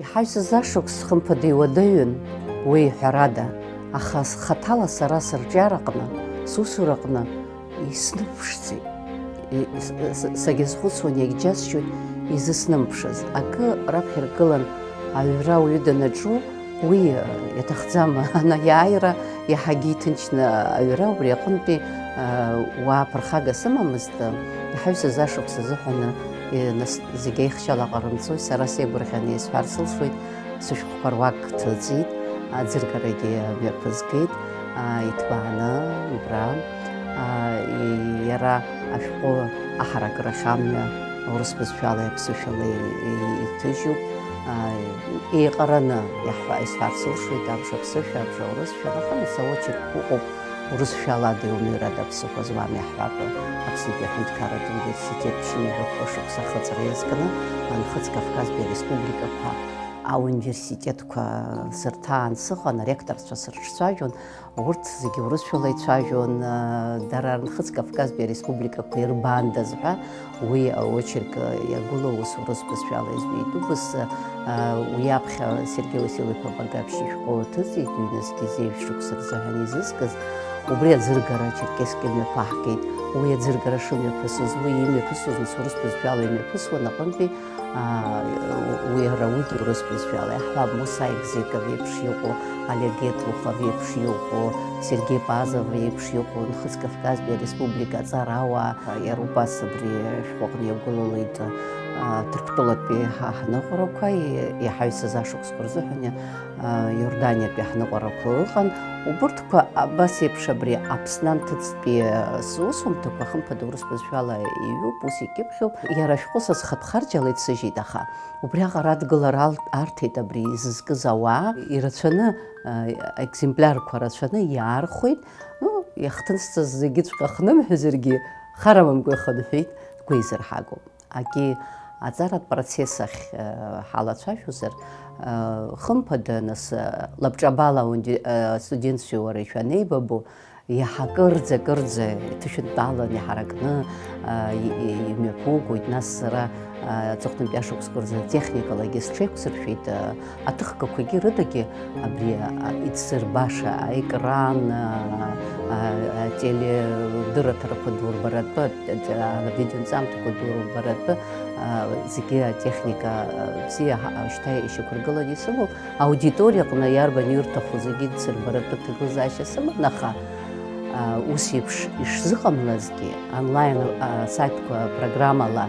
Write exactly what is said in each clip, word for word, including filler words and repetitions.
Иҳаҩсыз ашықәс хымԥада иуадаҩын, уи ҳәарада, аха схаҭала сара сырҿиараҟны, сусураҟны иснымԥшӡеит. И-, с-, с-, сагьазхәыцуан, иагьџьасшьоит изыснымԥшыз. Акы раԥхьа иргылан, аҩра ауаҩы данаҿу, уи, э, иаҭахӡам, анаиааира иаҳагьы иҭынчны аҩра, убри аҟынтәи, э, уаа ԥырхага сымамызт, э, иҳаҩсыз ашықәс азыҳәан, э, нас зегь аихшьала ҟарымҵои, сара сеигәырӷьаны исҳәар сылшоит, сышәҟәқәа руак ҭыҵит, аӡыргарагьы мҩаԥызгеит, а, иҭбааны убра, а, и-, иара ашәҟәы аҳаракырахь амҩа урыс бызшәалеи аԥсышәалеи и-, иҭыжьуп, а, еиҟараны иаҳҳәа-, исҳәар сылшоит, абжа аԥсышәа, абжа урысшәа, аха нас аочерк ыҟоуп, урысшәалада иумҩрада аԥсыхәа зуам иаҳҳәап, Аԥснытәи аҳәынҭқарратә университет ԥшьынҩажәи хәба шықәса ахыҵра иазкны, Нхыҵ Кавказтәи ареспубликақәа ауниверситетқәа сырҭаан сыҟан, аректорцәа сырҿцәажәон, урҭ зегьы урысшәала ицәажәон, дара Нхыҵ Кавказтәи ареспубликақәа ирбаандаз ҳәа, уи аочерк иагәылоу ус урыс бызшәала изҩит. Убас, уи аԥхьа Сергеи Васил-иԥа Багаԥшь ишәҟәы ҭыҵит, ҩнызқь зеижә шықәса рзыҳәан изызкыз, убри аӡыргара ачерқьесгьы мҩаԥаҳгеит. Уи аӡыргара шымҩаԥысыз, уи имҩаԥысуаз, нас урыс бызшәала имҩаԥысуан аҟынтәи, аа, уи иара уигьы урыс бызшәала иаҳҳәап, Муса Егзеков иеиԥш иҟоу, Олег Етлухов иеиԥш иҟоу, Сергеи Пазов иеиԥш иҟоу, Нхыҵ Кавказтәи ареспублика аҵарауаа, иара убас абри ашәҟәы аҟны иагәылалеит, аа, Ҭырқәтәылатәи ҳа-, ҳныҟәарақәа, и-, иҳаҩсыз ашықәсқәа рзыҳәан, аа, Иорданиатәи ҳныҟәарақәа ыҟан. Убырҭқәа абас еиԥш абри Аԥсны анҭыҵтәи зусумҭақәа, хымԥада, урыс бызшәала иҩуп, ус икьыԥхьуп. Иара ашәҟәы са схатә харџьала ицыжьит, аха убриаҟара адгылара ал-, арҭеит абри изызкыз ауаа. Ирацәаны, а, екземплиарқәа рацәаны иаархәеит. Ну, иахҭынҵәаз зегьыҵәҟьа хнымҳәызаргьы, хар амамкәа ихынҳәит, гәеизырҳагоуп. Акгьы аҵаратә процесс ахь, э, ҳалацәажәозар, э, хымԥада, нас, э, лабҿабала аунди-, э, астудентцәеи уареи шәанеибабо, иаҳа кырӡа-кырӡа иҭышәынтәалан иҳаракны, э, и-, и-, имҩаԥугоит. Нас сара, э, аҵыхәтәантәи ашықәсқәа рзы атехникалагьы сҽеиқәсыршәеит, э, аҭыхгақәагьы рыдагьы абри, а, идсырбаша аекран, а, а, ателедырраҭарақәа ду рбаратәы, а, авидеонҵамҭақәа ду рбаратәы, а, зегьы атехника, а, бзиа ҳа-, шьҭа ишьақәыргыланы исымоуп. Аудиториаҟны иарбан ирҭаху зегьы дсырбаратәы ҭагылазаашьа сыман, аха, а, ус еиԥш ишзыҟамлазгьы, онлайн, а, сайтқәа программала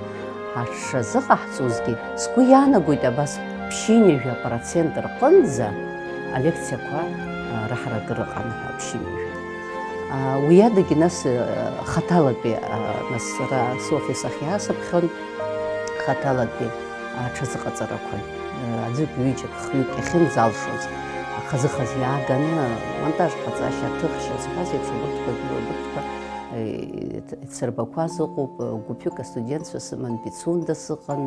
ҳашазыҟаҳҵозгьы, сгәы иаанагоит абас ԥшьынҩажәа процент рҟынӡа алекциақәа, а, раҳаракыра ыҟан ҳәа, ԥшьынҩажәа. А, уи адагьы нас, а, хаҭалатәи, а, нас сара софис ахь иаасыԥхьон, хаҭалатәи аҽазыҟаҵарақәа, а, аӡәык, ҩыџьак, хҩык иахьынӡалшоз, хазы-хазы иааганы, монтаж ҟаҵашьа, аҭыхшьа зҳәаз еиԥш, абырҭқәа, абырҭқәа, э, ицырбақәаз ыҟоуп, гәыԥҩык астудентцәа сыман, Пицунда сыҟан,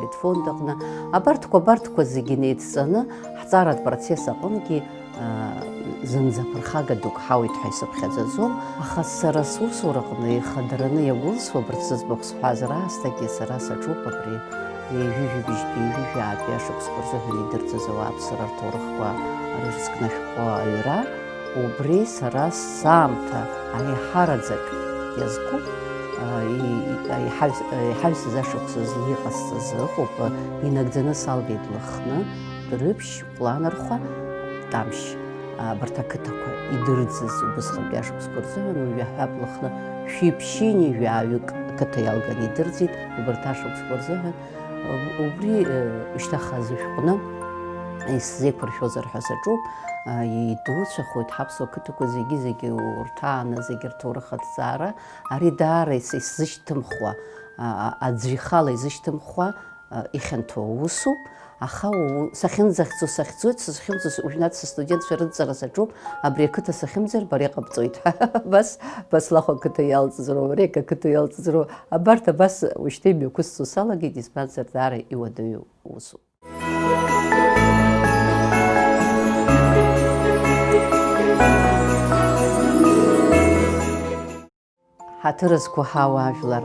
Литфонд аҟны. Абарҭқәа, абарҭқәа зегьы неидҵаны, ҳҵаратә процесс аҟынгьы, а, зынӡа ԥырхага дук ҳауеит ҳәа исыԥхьаӡаӡом. Аха сара сусураҟны ихадараны иагәылсуа абарҭ зыӡбахә сҳәаз раасҭагьы сара саҿуп абри ҩажәи жәибжьтәи, ҩажәи жәаатәи ашықәсқәа рзыҳәан идырҵаз ауааԥсыра рҭоурыхқәа рызкны ашәҟәы аҩра. Убри сара саамҭа аиҳараӡак иазкуп, а, и-, и-, иҳаҩс-, а, иҳаҩсыз ашықәсазы иҟасҵаз ыҟоуп, а, инагӡаны салгеит Лыхны, Дәрыԥшь, Ҟәланырхәа, Тамшь, а, абарҭ ақыҭақәа идырӡыз убысҟантәи ашықәсқәа рзыҳәан уажәы иаҳҳәап, Лыхны шәи ԥшьыни жәаҩык ақыҭа иалганы идырӡит, убарҭ ашықәсқәа рзыҳәан. Убри, э, ишьҭахаз ишәҟәны исзеиқәыршәозар ҳәа саҿуп, э, идуцәахоит ҳаԥсуа қыҭақәа зегьы-зегьы урҭааны, зегьы рҭоурых аҭҵаара. Ари даара ис-, исзышьҭымхуа, а, а, аӡә ихала изышьҭымхуа, а, ихьанҭоу усуп. Аха у-, сахьынӡахьӡо сахьӡоит, сызхьымӡо с-, уажәнатә сыстудентцәа рыдҵара саҿуп, абри ақыҭа сахьымӡар, бара иҟабҵоит ҳәа. Абас, Баслахә ақыҭа иалҵызроу, Рек ақыҭа иалҵызроу, абарҭ абас уажәшьҭа имҩақәысҵо салагеит, избанзар, даара иуадаҩу усуп. Ҳаҭыр зқәу ҳауаажәлар,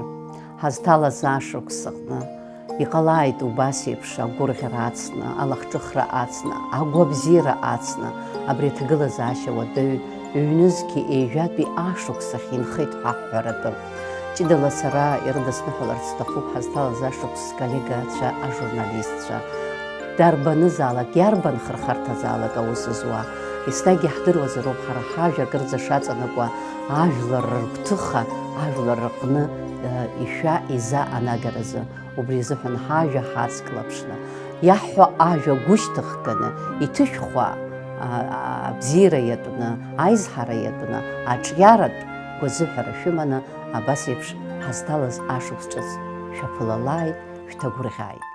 ҳазҭалаз ашықәс аҟны, Иҟалааит убас еиԥш агәырӷьара ацны, алахҿыхра ацны, агәабзиара ацны, абри аҭагылазаашьа уадаҩ ҩнызқьи ҩажәатәи ашықәсахь инхеит ҳәа аҳәҳәаратәы. Ҷыдала сара ирыдысныҳәаларц сҭахуп ҳазҭалаз ашықәс сколлегацәа ажурналистцәа. Дарбанызаалак, иарбан хырхарҭазаалак аус зуа, еснагь иаҳдыруазароуп ҳара ҳажәа акырӡа шаҵанакуа ажәлар ргәҭыха, ажәлар рҟны, э, ишәа иза анагаразы. Убри азыҳәан ҳажәа ҳацклаԥшны, иаҳҳәо ажәа гәышьҭыхганы, иҭышәхуа, а, а, абзиара иатәны, аизҳара иатәны, аҿиаратә гәазыҳәара шәыманы, абас еиԥш ҳазҭалаз ашықәс ҿыц шәаԥылалааит, шәҭагәырӷьааит.